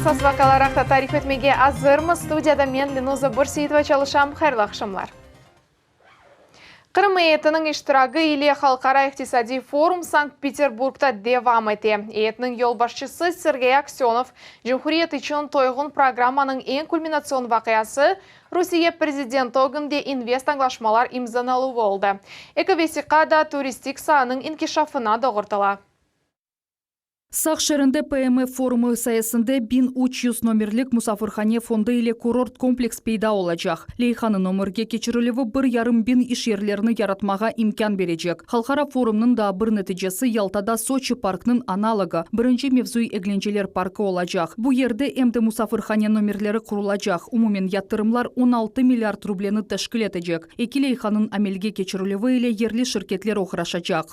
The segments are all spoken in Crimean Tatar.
Esas vaqialar aqta tarif etmege azırmız. Studiyada men, Lenuza Bürseitova, çalışam. Hayırlı aqşamlar. Qırım eyyetiniñ iştiragi ile Halqara iqtisadiy forum Sankt-Peterburgda devam ete. Eyyetniñ yolbaşçısı Sergey Aksönov, cumhuriyet içün toyğun programmanıñ eñ kulminatsion vaqiası, Rusiye prezidenti ögünde invest añlaşmalar imzanaluvı oldı. Eki vesiqa da turistik saanıñ inkişafına doğurtıla. Saq şeerinde PMF forumı sayesinde 1300 nomerlik musafirhane fondu ile kurort kompleks peyda olacaq. Leyhanıñ ömürge keçirilüvi bir yarım biñ iş yerlerini yaratmağa imkân berecek. Halqara forumnıñ daa bir neticesi Yaltada Soçi parknıñ analogı, birinci mevzuiy eglenceler parkı olacaq. Bu yerde em de musafirhane nomerleri qurulacaq. Umumen yatırımlar 16 milliard rubleni teşkil etecek. Eki leyhanıñ amelge keçirilüvi ile yerli şirketler oğraşacaq.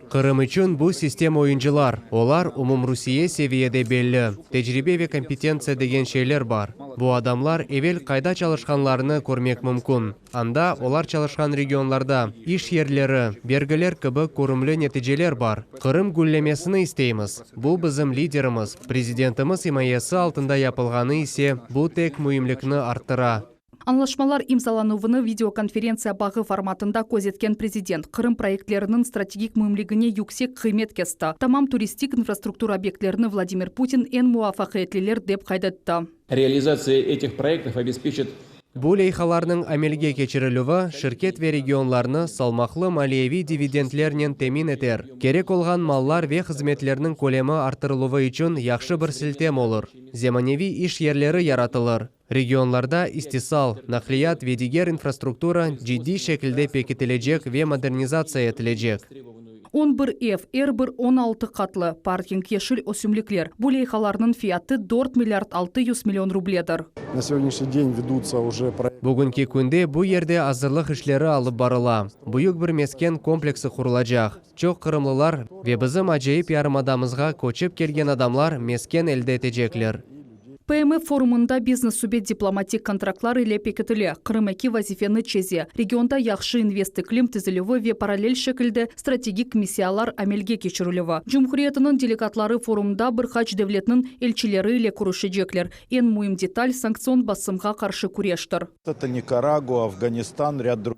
Qırım içün bu sistem oyuncılar, olar umumrusiye seviyede belli, tecribe ve kompetentsiya degen şeyler bar. Bu adamlar evel qayda çalışqanlarını körmek mümkün. Anda, olar çalışqan regionlarda, iş yerleri, bergiler kibi körümli neticeler bar. Qırım güllemesini isteymiz. Bu bizim liderimiz, prezidentimiz imayesi altında yapılğanı ise, bu tek müimlikni arttıra. Añlaşmalar imzalanuvını videokonferentsiya bağı formatında közetken prezident, Qırım proyektleriniñ strategik müimligine yüksek qıymet kesti. Tamam turistik infrastruktura obyektlerini Vladimir Putin eñ muvafaqiyetliler dep qayd etti. Realizatsiya etih proyektov obespeçit. Bu leyhalarnıñ amelge keçirilüvi şirket ve regionlarnı salmaqlı maliyeviy dividendlernen temin eter, kerek olğan mallar ve hızmetlerniñ kölemi arttırıluvı içün yahşı bir siltem olur, zemaneviy iş yerleri yaratılır, regionlarda istisal, naqliyat ve diger infrastruktura ciddiy şekilde pekitilecek ve modernizatsiya etilecek. 11 ev, er bir 16 qatlı, parking, yeşil ösümlikler. Bu leyhalarnıñ fiyatı 4 milliard 600 million rubledir. Na segodnyashniy den vedutsa uje Bugünki künde bu yerde azırlıq işleri alıp barıla. Büyük bir mesken kompleksi qurulacaq. Çoq qırımlılar ve bizim acayip yarımadamızğa köçip kelgen adamlar mesken elde etecekler. PMF forumında biznes-subet diplomatik kontraktlar ile pekitile. Qırım eki vazifeni çeze, regionda yahşı invest-iklim tizilüvi ve parallel şekilde strategik missiyalar amelge keçirilüvi. Cumhuriyetiniñ delegatları forumda bir qaç devletniñ elçileri ile körüşecekler. Eñ müim detal, sanktsion basımğa qarşı küreştir.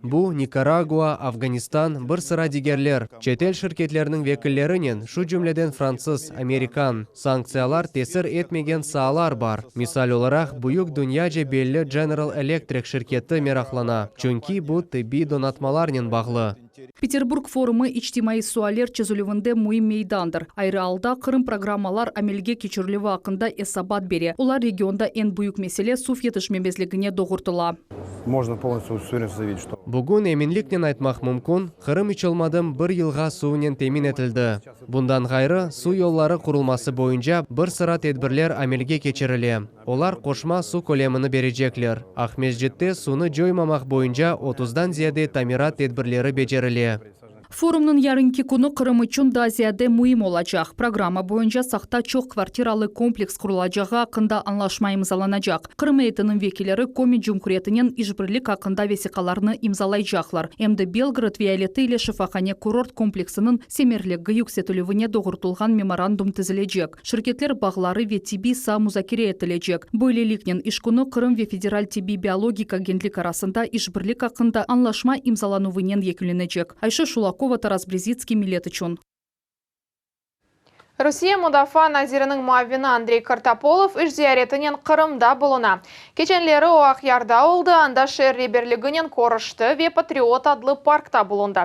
Bu, Nikaragua, Afganistan, bir sıra digerler, çetel şirketlerniñ vekillerinen, şu cümleden fransız, amerikan, sanktsiyalar tesir etmegen saalar bar. Misal olaraq, büyük dünyaca belli General Electric şirketi meraqlana, çünki bu tıbbiy donatmalarnen bağlı. Peterburg forumı içtimaiy sualler çezilüvinde müim meydandır. Ayrı alda, Qırım programmalar amelge keçirilüvi aqqında esabat bere. Olar regionda eñ büyük mesele suv yetişmemezligine doğurtıla. Bugün eminliknen aytmaq mümkün, Qırım iç olmadım bir yılğa suvnen temin etildi. Bundan ğayrı, suv yolları qurulması boyunca bir sıra tedbirler amelge keçirile. Olar qoşma suv kölemini berecekler. Aqmescitte suvnı coymamaq boyunca otuzdan ziyade tamirat tedbirleri becerile. Forumnıñ yarınki künü Qırım içün daa ziyade müim olacaq. Programma boyunca Saqta çoq kvartiralı kompleks qurulacağı aqqında añlaşma imzalanacaq. Qırım eyyetiniñ vekilleri Komi Cumhuriyetinen işbirlik aqqında vesiqalarnı imzalaycaqlar. Em de Belgorod vialeti ile şifahane-kurort kompleksiniñ semerligi yüksetilüvine doğrutılğan memorandum tizilecek. Şirketler bağları ve tibbiy saa muzakere etilecek. Böyleliknen, iş künü Qırım ve Federal tibbiy-biologik agentlik arasında işbirlik aqqında añlaşma imzalanuvınen yekünlenecek. Ayşe Şulakova, Taras Brezitskiy, Millet içün. Rusiye Mudafaa naziriniñ muavini Andrey Kartapolov iş ziyaretinen Qırımda buluna. Keçenleri o Aqyarda oldı, anda şeer reberliginen körüşti ve Patriot adlı parkta bulundı.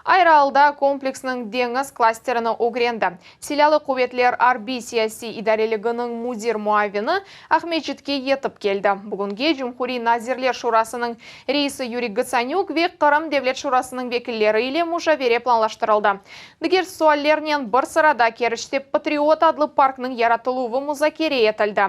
Ayrı alda kompleksniñ deñiz klasterini ögrendi. Silâlı quvetler arbiy-siyasiy idareliginiñ müdir muavini Aqmescitke yetip keldi. Bugünge Cumhuriy Nazirler Şurasınıñ reisi Yuriy Gotsanük ve Qırım Devlet Şurasınıñ vekilleri ile muşavere planlaştırıldı. Diger suallernen bir sırada Keriçte Patriot adlı parknıñ yaratıluvı muzakere etildi.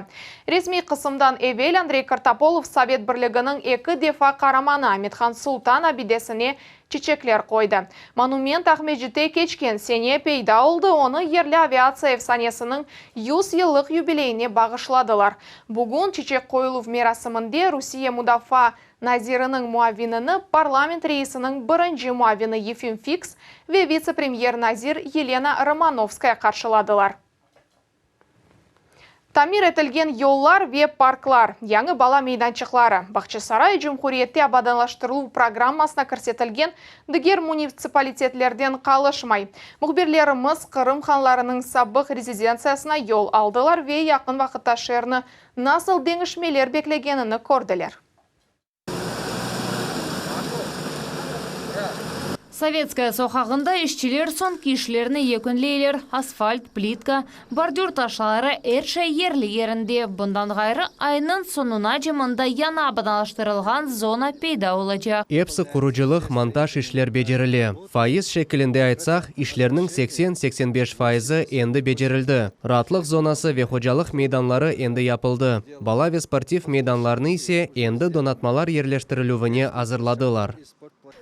Resmiy qısımdan evel Andrey Kartapolov Sovet Birliginiñ eki defa qaramanı Amethan Sultan abidesine çiçekler qoydı. Monument Aqmescitte keçken sene peyda oldı, onı yerli aviatsiya efsanesiniñ yüz yıllıq yubileyine bağışladılar. Bugün çiçek qoyuluv merasiminde Rusiye Mudafaa naziriniñ muavinini parlament reisiniñ birinci muavini Yefim Fiks ve vitse-premyer nazir Yelena Romanovskaya qarşıladılar. Tamir etilgen yollar ve parklar, yañı bala meydançıqları, Bağçasaray cumhuriyette abadanlaştırıluv programmasına kirsetilgen diger munitsipalitetlerden qalışmay. Mühbirlerimiz Qırım hanlarınıñ sabıq rezidentsiyasına yol aldılar ve yaqın vaqıtta şeerni nasıl deñişmeler beklegenini kördiler. Sovetskaya soqağında işçiler soñki işlerni yekünleyler, asfalt, plitka, bordür taşları, er şey yerli-yerinde. Bundan ğayrı, aynıñ soñunace mında yañı abadanlaştırılğan zona peyda olacaq. Epsi qurucılıq, montaj işler becerile. Fayız şekilinde aytsaq, işlerniñ 80-85 fayızı endi becerildi. Raatlıq zonası ve hocalıq meydanları endi yapıldı. Bala ve sportiv meydanlarnı ise endi donatmalar yerleştirilüvine azırladılar.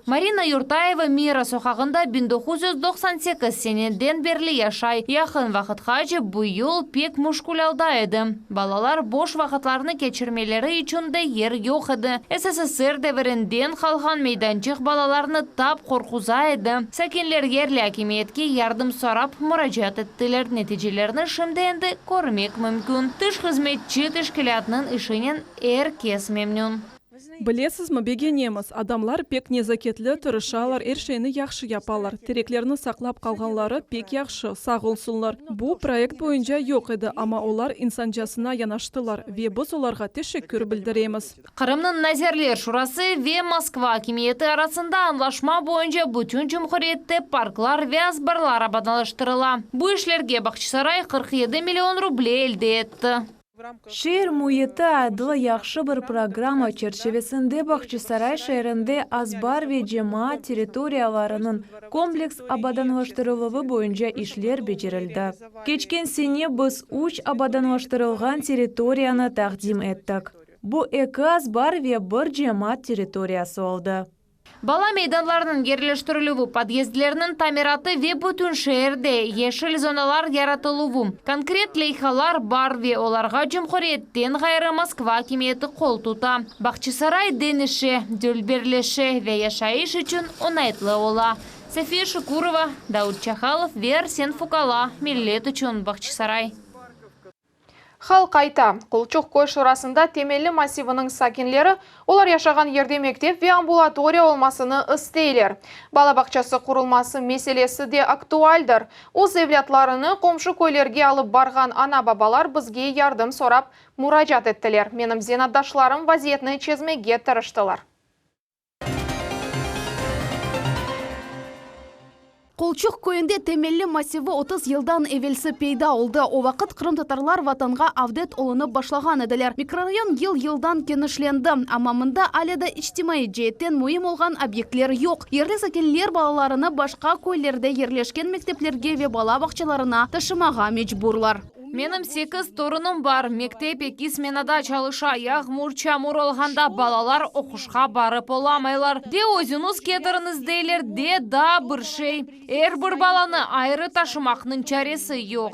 Marina Yurtayeva Mira soqağında 1998 seneden berli yaşay. Yaqın vaqıtqace bu yol pek müşkül alda edi. Balalar boş vaqıtlarını keçirmeleri içün de yer yoq edi. SSSR devirinden qalğan meydançıq balalarnı tap qorquza edi. Sakinler yerli akimiyetke yardım sorap muracaat ettiler. Neticelerni şimdi endi körmek mümkün. Tış hızmetçi teşkilâtnıñ işinen er kes memnün. Bilesizmi, begenemiz. Adamlar pek nezaketli, tırışalar, er şeyni yahşı yapalar. Tereklerni saqlap qalğanları pek yahşı, sağ olsunlar. Bu, proyekt boyunca yoq edi, amma olar insancasına yanaştılar ve biz olarğa teşekkür bildiremiz. Qırımnıñ Nazirler Şurası ve Moskva akimiyeti arasında añlaşma boyunca bütün cumhuriyette parklar ve azbarlar abadanlaştırıla. Bu işlerge Bağçasaray 47 million ruble elde etti. Şeer müiti adlı yahşı bir programma çerçivesinde Bağçasaray şeerinde azbar ve cemaat territoriyalarınıñ kompleks abadanlaştırıluvı boyunca işler becerildi. Keçken sene biz üç abadanlaştırılğan territoriyanı taqdim ettik. Bu eki azbar ve bir cemaat territoriyası oldı. Bala meydanlarınıñ yerleştirilüvi, podyezdlerniñ tamiratı ve bütün şeerde yeşil zonalar yaratıluvı. Konkret leyhalar bar ve olarğa cumhuriyetten ğayrı Moskva akimiyeti qol tuta. Bağçasaray deñişe, dülberleşe ve yaşayış içün oñaytlı ola. Safiye Şukurova, Daud Çahalov ve Arsen Fukala, Millet içün, Bağçasaray. Halq ayta, Qulçuq köy şurasında Temelli massiviniñ sakinleri olar yaşağan yerde mektep ve ambulatoriya olmasını isteyler. Bala bağçası qurulması meselesi de aktualdir. Öz evlâtlarını qomşu köylerge alıp barğan ana-babalar bizge yardım sorap muracaat ettiler. Menim zenaatdaşlarım vaziyetni çezmege tırıştılar. Qulçuq köyünde Temelli massivi 30 yıldan evelsi peyda oldı. O vaqıt qırımtatarlar Vatanğa avdet olunıp başlağan ediler. Mikrorayon yıl-yıldan kenişlendi, amma mında ale da içtimaiy ceetten müim olğan obyektler yoq. Yerli sakinler balalarını başqa köylerde yerleşken mekteplerge ve bala bağçalarına taşımağa mecburlar. Menim sekiz torunım bar. Mektep eki smenada çalışa. Yağmur, çamur olğanda balalar oquşqa barıp olamaylar. De özüñiz ketiriñiz deyler, de daa bir şey. Er bir balanı ayrı taşımaqnıñ çaresi yoq.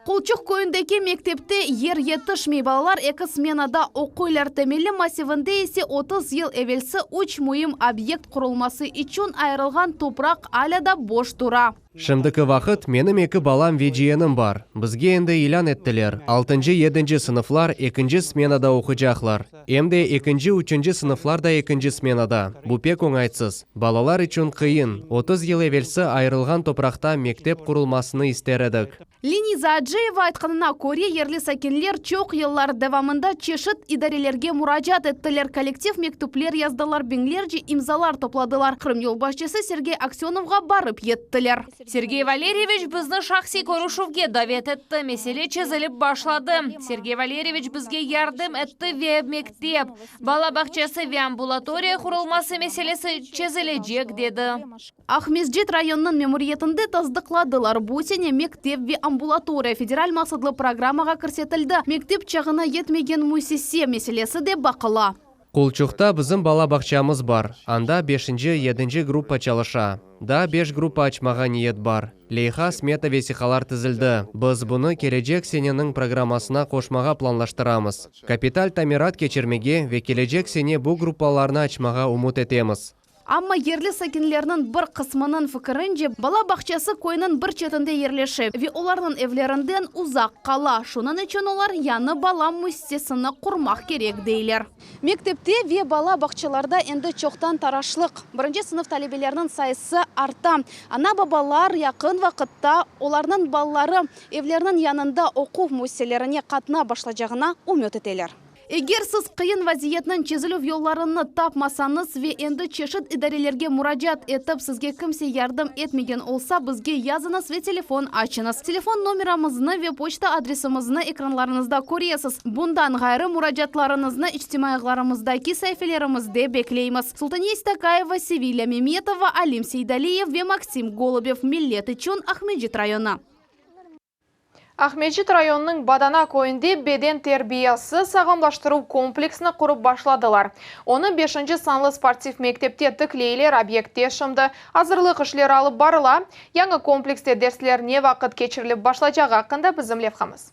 Qulçuq köyündeki mektepte yer yetişmey, balalar eki smenada oquylar. Temelli massivinde ise 30 yıl evelsi üç müim obyekt qurulması içün ayırılğan topraq alâ da boş tura. Şimdiki vaqıt menim eki balam ve ciyenim bar. Bizge endi ilân ettiler, altıncı, yedinci sınıflar ekinci smenada oqucaqlar. Em de ekinci, üçünci sınıflar da ekinci smenada. Bu pek oñaytsız. Balalar içün qıyın. 30 yıl evelsi ayırılğan topraqta mektep qurulmasını ister edik. Liniza Acıyeva aytqanına köre, yerli sakinler çoq yıllar devamında çeşit idarelerge muracaat ettiler, kollektiv mektüpler yazdılar, biñlerce imzalar topladılar, Qırım yolbaşçısı Sergey Aksönovğa barıp yettiler. Sergey Valeryeviç bizni şahsiy körüşüvge davet etti. Mesele çezilip başladı. Sergey Valeryeviç bizge yardım etti ve mektep, bala bağçası ve ambulatoriya qurulması meselesi çezilecek, dedi. Aqmescit rayonınıñ memuriyetinde tasdıqladılar, bu sene mektep ve ambulatoriya federal maqsatlı programmağa kirsetildi, mektep çağına yetmegen müessise meselesi de baqıla. Qulçuqta bizim bala bağçamız bar, anda beşinci, yedinci gruppa çalışa. Daa beş gruppa açmağa niyet bar. Leyha, smeta vesiqalar tizildi. Biz bunı kelecek seneniñ programmasına qoşmağa planlaştıramız. Kapital tamirat keçirmege ve kelecek sene bu gruppalarnı açmağa ümüt etemiz. Amma yerli sakinlerniñ bir qısmınıñ fikirince, bala bağçası köyniñ bir çetinde yerleşe ve olarnıñ evlerinden uzaq qala, şunıñ içün olar yañı bala müessisesini qurmaq kerek, deyler. Mektepte ve bala bağçalarda endi çoqtan taraşlıq. Birinci sınıf talebeleriniñ sayısı arta. Ana-babalar yaqın vaqıtta olarnıñ balaları evleriniñ yanında oquv müessiselerine qatnap başlacağına ümüt eteler. Eger siz qıyın vaziyetniñ çezilüv yollarını tapmasañız ve endi çeşit idarelerge muracaat etip, sizge kimse yardım etmegen olsa, bizge yazıñız ve telefon açıñız. Telefon nomeramıznı ve poçta adresimizni ekranlarıñızda köresiz. Bundan ğayrı, muracaatlarıñıznı içtimaiy ağlarımızdaki saifelerimizde bekleymiz. Sultaniye Stakayeva, Sevilâ Memetova, Alim Seydaliyev ve Maksim Golubev, Millet içün, Aqmescit rayonı. Aqmescit rayonınıñ Badana köyünde beden terbiyesi sağlamlaştıruv kompleksini qurıp başladılar. Onı beşinci sanlı sportiv mektepte tikleyler, obyektte şimdi azırlıq işleri alıp barıla. Yañı komplekste dersler ne vaqıt keçirilip başlacağı aqqında bizim levhamız.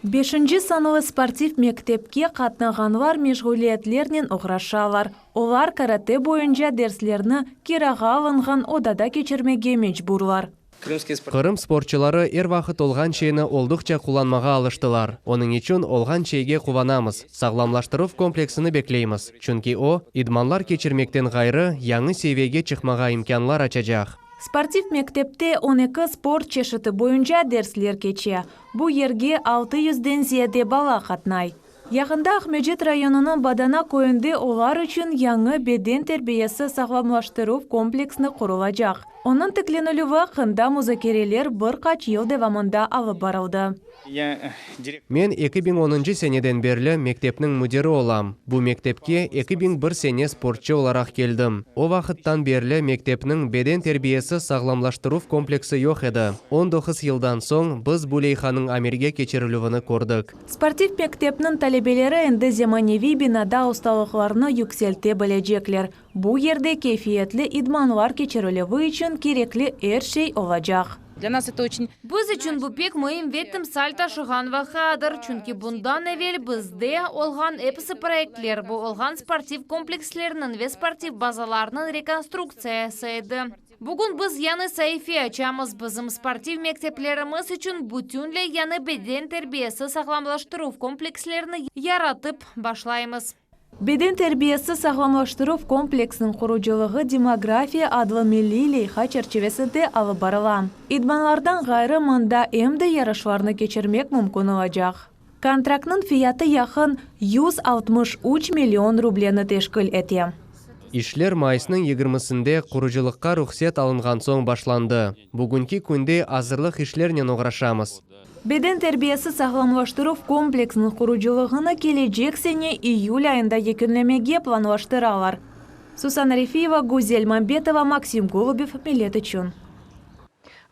Beşinci sanlı sportiv mektepke qatnağanlar meşğuliyetlernen oğraşalar. Olar karate boyunca derslerni kirağa alınğan odada keçirmege mecburlar. Qırım sportçıları er vaqıt olğan şeyni olduqça qullanmağa alıştılar. Onıñ içün olğan şeyge quvanamız. Sağlamlaştıruv kompleksini bekleymiz, çünki o, idmanlar keçirmekten ğayrı, yañı seviyege çıqmağa imkânlar açacaq. Sportiv mektepte 12 sport çeşiti boyunca dersler keçe. Bu yerge altı yüzden ziyade bala qatnay. Yaqında Aqmescit rayonınıñ Badana köyünde olar içün yañı beden terbiyesi sağlamlaştıruv kompleksni qurulacaq. Onıñ tiklenilüvi aqqında muzakereler bir qaç yıl devamında alıp barıldı. Men 2010-ncı seneden berli mektepniñ müdiri olam. Bu mektepke 2001 sene sportçı olaraq keldim. O vaqıttan berli mektepniñ beden terbiyesi sağlamlaştıruv kompleksi yoq edi. 19 yıldan soñ biz bu leyhanıñ amelge keçirilüvini kördik. Sportiv mektepniñ talebeleri endi zemaneviy binada ustalıqlarını yükselte bilecekler. Bu yerde keyfiyetli idmanlar keçirilüvi içün kerekli er şey olacaq. Biz içün bu pek müim ve timsal taşığan vaqiadır, çünki bundan evel bizde olğan episi proyektler, bu olğan sportiv komplekslerniñ ve sportiv bazalarnıñ rekonstruktsiyası edi. Bugün biz yañı saife açamız, bizim sportiv mekteplerimiz içün bütünley yañı beden terbiyesi sağlamlaştıruv komplekslerini yaratıp başlaymız. Beden terbiyesi sağlamlaştıruv kompleksiniñ qurucılığı Demografiya adlı milliy leyha çerçivesinde alıp barıla. İdmanlardan ğayrı mında em de yarışlarnı keçirmek mümkün olacaq. Kontraktnıñ fiyatı yaqın 163 million rubleni teşkil ete. İşler mayısnıñ yigirmisinde qurucılıqqa ruhset alınğan soñ başlandı. Bugünki künde azırlıq işlernen oğraşamız. Beden terbiyesi sağlamlaştıruv kompleksiniñ qurucılığını kelecek sene iyül ayında yekünlemege planlaştıralar. Susana Refiyeva, Güzel Mambetova, Maksim Golubev, Millet içün.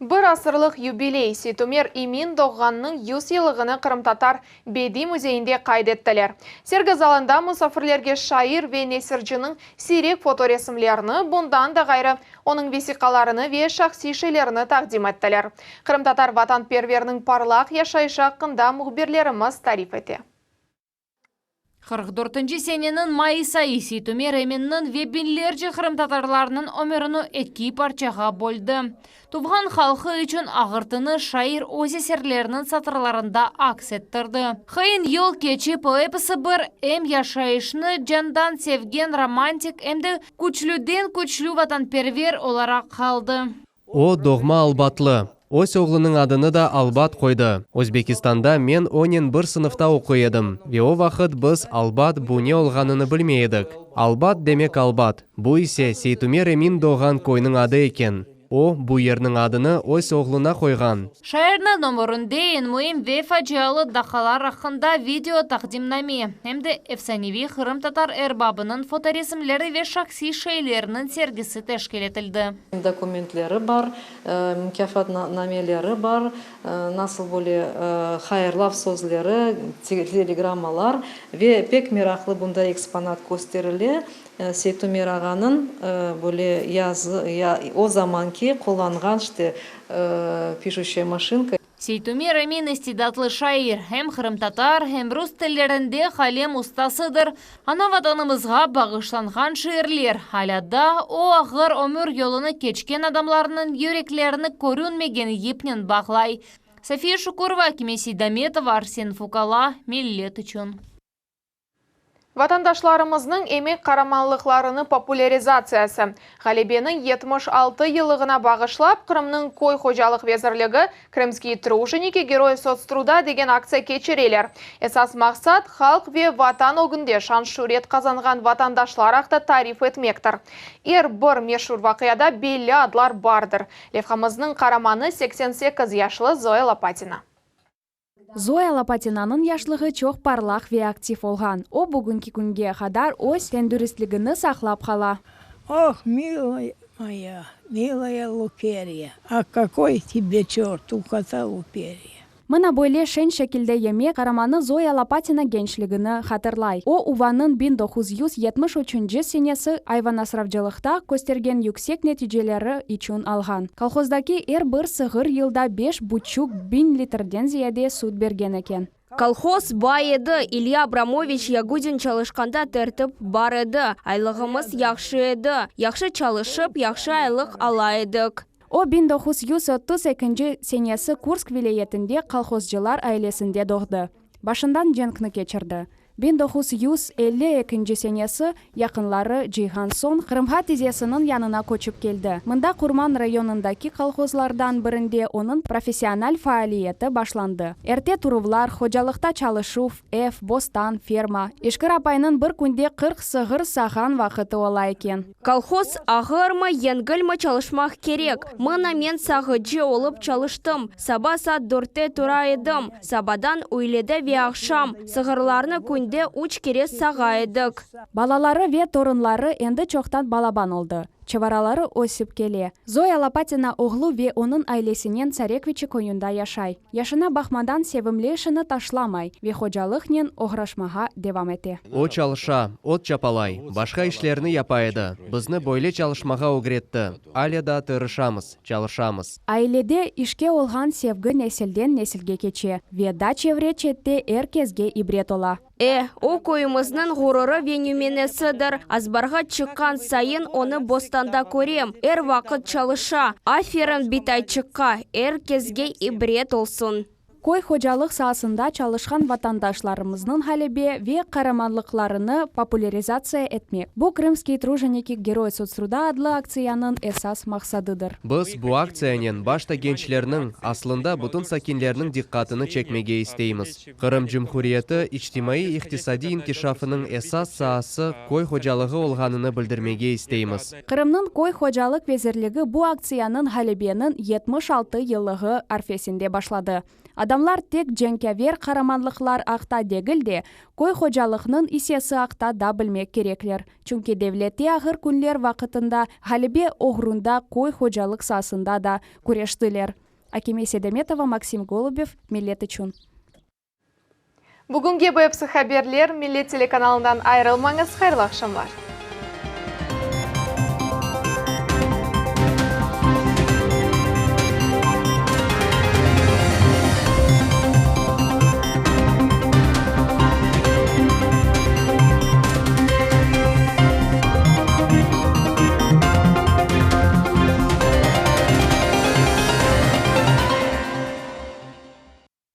Bir asırlıq yubiley, Seytumer Emin doğğanınıñ 100 yıllığını Qırımtatar bediy müzeyinde qayd ettiler. Sergi zalında musafirlerge şair ve nesirciniñ siyrek fotoresimlerini, bundan da ğayrı, onıñ vesiqalarını ve şahsiy şeylerini taqdim ettiler. Qırımtatar vatanperveriniñ parlaq yaşayışı aqqında mühbirlerimiz tarif ete. 44-nci seneniñ mayıs ayı Seytumer Eminniñ ve biñlerce qırımtatarlarnıñ ömürini eki parçağa böldi. Tuvğan halqı içün ağırtını şair öz eserleriniñ satırlarında aks ettirdi. Qıyın yol keçip, o episi bir em yaşayışnı candan sevgen romantik, em de küçlüden-küçlü vatanperver olaraq qaldı. O, doğma albatlı. Öz oğlunıñ adını da Albat qoydı. Özbekistanda men onen bir sınıfta oquy edim ve o vaqıt biz Albat bu ne olğanını bilmey edik. Albat demek Albat, bu ise Seytumer Emin doğğan köyniñ adı eken. O, bu yerniñ adını öz oğluna qoyğan. Şairniñ ömürinde eñ müim ve facialı daqqalar aqqında video taqdimname, em de efsaneviy qırımtatar erbabınıñ fotoresimleri ve şahsiy şeyleriniñ sergisi teşkil etildi. Dokumentleri bar, mukâfatnameleri bar, nasıl böyle hayırlav sözleri, telegrammalar ve pek meraqlı bunda eksponat kösterile, Seytumer ağanıñ böyle yazı, o zamanki qullanğan işte pişuşçaya maşinka. Seytumer Emin istidatlı şair, hem qırımtatar, hem rus tillerinde qalem ustasıdır. Ana Vatanımızğa bağışlanğan şiirler alâ daa o ağır ömür yolunı keçken adamlarnıñ yüreklerini körünmegen yipnen bağlay. Safiye Şukurova, Akime Seydametova, Arsen Fukala, Millet içün. Vatandaşlarımıznıñ emek qaramanlıqlarını populârizatsiyası, Ğalebeniñ 76 yıllığına bağışlap Qırımnıñ Köy hocalıq vezirligi Krımskiye trujenniki, Geroyi sotstruda degen aktsiya keçireler. Esas maqsat, halq ve Vatan ögünde şan-şüret qazanğan vatandaşlar aqta tarif etmektir. Er bir meşur vaqiada belli adlar bardır. Levhamıznıñ qaramanı 88 yaşlı Zoya Lopatina. Zoya Lopatinanıñ yaşlığı çoq parlaq ve aktiv olğan. O, bugünki künge qadar öz tendüristligini saqlap qala. Oh, milaya moya, milaya Lukerya, a kakoy tebe çort ukazal Lukerya. Mına böyle şeñ şekilde yemek qaramanı Zoya Lopatina gençligini hatırlay. O, uvanıñ 1973 üçünci senesi ayvanasravcılıqta köstergen yüksek neticeleri içün alğan. Kolhozdaki er bir sığır yılda beş buçuq biñ litrden ziyade süt bergen eken. Kolhoz bay edi, İlya Abramoviç Yagudin çalışqanda tertip bar edi, aylığımız yahşı edi, yahşı çalışıp, yahşı aylıq ala edik. O, 1930 ekinci senesi Kursk vilâyetinde kolhozcılar ailesinde doğdı. Başından cenkni keçirdi. 1952 senesi yaqınları cıyğan soñ Qırımğa tizesiniñ yanına köçip keldi. Mında Qurman rayonındaki kolhozlardan birinde onıñ professional faaliyeti başlandı. Erte turuvlar, hocalıqta çalışuv, ev, bostan, ferma. İşkir apaynıñ bir künde 40 sığır sağğan vaqıtı ola eken. Kolhoz ağırmı, yengilmi çalışmaq kerek. Mına men sağıcı olıp çalıştım. Saba saat dörtte tura edim. Sabadan, üylede ve aqşam. Sığırlarnı künde üç kere sağa edik. Balaları ve torunları endi çoqtan balaban oldı. Çevaraları ösip kele. Zoya Lopatina oğlu ve onıñ ailesinen Tsarekviçi köyünde yaşay. Yaşına baqmadan sevimli işini taşlamay ve hocalıqnen oğraşmağa devam ete. O çalışa, ot çapalay, başqa işlerni yapa edi. Bizni böyle çalışmağa ögretti. Alâ daa tırışamız, çalışamız. Ailede işke olğan sevgi nesilden nesilge keçe ve da çevre-çette er kesge ibret ola. E, o köyümizniñ ğururı ve nümünesidir. Azbarğa çıqqan sayın onı bostanda körem, er vaqıt çalışa. Aferin bitayçıqqa, er kesge ibret olsun. Köy hocalıq saasında çalışqan vatandaşlarımıznıñ ğalebe ve qaramanlıqlarını populârizatsiya etmek, bu Krımskiy trujenniki, Geroyi sotstruda adlı aktsiyanıñ esas maqsadıdır. Biz bu aktsiyanen başta gençlerniñ, aslında bütün sakinlerniñ diqqatını çekmege isteymiz. Qırım Cumhuriyeti içtimaiy-iqtisadiy inkişafınıñ esas saası köy hocalığı olğanını bildirmege isteymiz. Qırımnıñ Köy hocalıq vezirligi bu aktsiyanıñ ğalebeniñ 76 yıllığı arfesinde başladı. Adamlar tek cenkâver qaramanlıqlar aqta degil de, köy hocalıqnıñ issesi aqta da bilmek kerekler. Çünki devlette ağır künler vaqıtında ğalebe oğrunda köy hocalıq saasında da küreştiler. Akime Sedametova, Maksim Golubev, Millet içün. Bugünge bu episi haberler, Millet telekanalından ayırılmañız, hayırlı aqşamlar.